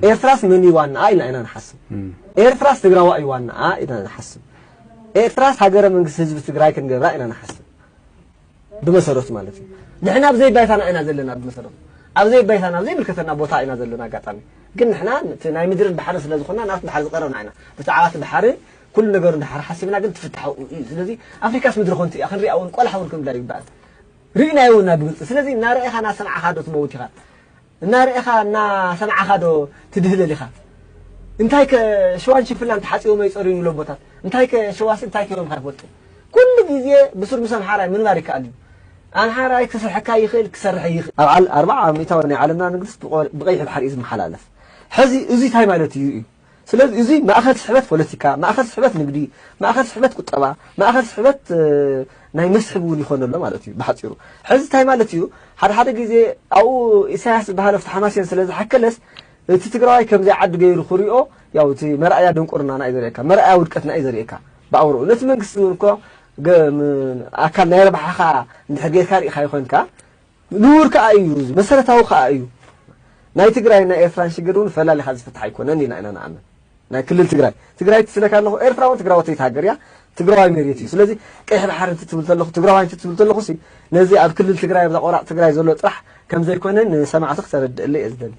ኤርትራስ መን እዩ ዋናኣ ኢልና ኢና ንሓስብ። ኤርትራስ ትግራዋይ እዩ ዋናኣ ኢና ንሓስብ። ኤርትራስ ሃገረ መንግስቲ ህዝቢ ትግራይ ክንገብራ ኢና ንሓስብ። ብመሰረቱ ማለት እዩ። ንሕና ኣብ ዘይባይታና ኢና ዘለና። ብመሰረቱ ኣብ ዘይባይታና፣ ኣብ ዘይምልከተና ቦታ ኢና ዘለና። ኣጋጣሚ ግን ንሕና እቲ ናይ ምድርን ባሕርን ስለ ዝኾንና፣ ናብቲ ባሕሪ ዝቐረብና ኢና። ብዛዕባ እቲ ባሕሪ ኩሉ ነገር እንድሕር ሓሲብና ግን ትፍታሕ ኣብኡ እዩ። ስለዚ ኣፍሪካስ ምድሪ ኮንቱ እያ፣ ክንሪኣ እውን ቆላሕ እውን ክንብላ ይግባእ። ርኢናዮ እና ብግልፂ። ስለዚ እናረኣኻ እናሰማዕኻ ዶ ትመውት ኢኻ? እናረኣኻ እናሰማዕኻ ዶ ትድህለል ኢኻ? እንታይ ከ ሸዋን ሽፍላን ተሓፂቦም ኣይፀርዩን ኢሎም ቦታት? እንታይ ከ ሸዋሲ እንታይ ከ ኢሎም ኢኻ ትፈልጡ? ኩሉ ግዜ ብሱር ምስ ኣምሓራይ ምንባር ይከኣል እዩ። ኣምሓራይ ክስርሐካ ይኽእል፣ ክሰርሕ ይኽእል። ኣብ ዓል-፣ ኣርባዓ ሚእታዊ ናይ ዓለምና ንግስት ብቆ-፣ ብቐይሕ ባሕሪ እዩ ዝመሓላለፍ። ሕዚ እዚ እንታይ ማለት እዩ እዩ? ስለዚ እዚ ማእኸል ስሕበት ፖለቲካ፣ ማእኸል ስሕበት ንግዲ፣ ማእኸል ስሕበት ቁጠባ፣ ማእኸል ስሕበት፣ እ፣ ናይ መስሕብ እውን ይኾን ኣሎ ማለት እዩ ብሓፂሩ። ሕዚ እንታይ ማለት እዩ? ሓደ ሓደ ግዜ ኣብኡ ኢሳያስ ዝበሃል ኣብቲ ሓማሴን ስለ ዝሓከለስ እቲ ትግራዋይ ከም ዘይዓዲ ገይሩ ክሪኦ፣ ያው እቲ መርኣያ ድንቁርናና እዩ ዘርእየካ፣ መርኣያ ውድቀትና እዩ ዘርእየካ ብኣውርኡ። ነቲ መንግስቲ እውን እኮ ገ-፣ ም-፣ ኣካል ናይ ረብሓኻ እንድሕር ጌርካ ርኢኻ ይኾንካ፣ ንቡር ከኣ እዩ፣ እዚ መሰረታዊ ከኣ እዩ። ናይ ትግራይን ናይ ኤርትራን ሽግር እውን ፈላሊኻ ዝፍታሕ ኣይኮነን ኢልና ኢና ንኣምን። ናይ ክልል ትግራይ፣ ትግራይ ትስለካ ኣለኹ፣ ኤርትራ እውን ትግራወተይቲ ሃገር እያ፣ ትግራዋይ መሬት እዩ። ስለዚ ቀይሕ ባሕሪ እንትትብል ተለኹ፣ ትግራዋይ እንትትብል ተለኹ ሲ፣ ነዚ ኣብ ክልል ትግራይ፣ ኣብዛ ቆራፅ ትግራይ ዘሎ ጥራሕ ከም ዘይኮነ ንሰማዕቲ ክተረድእለይ እየ ዝደሊ።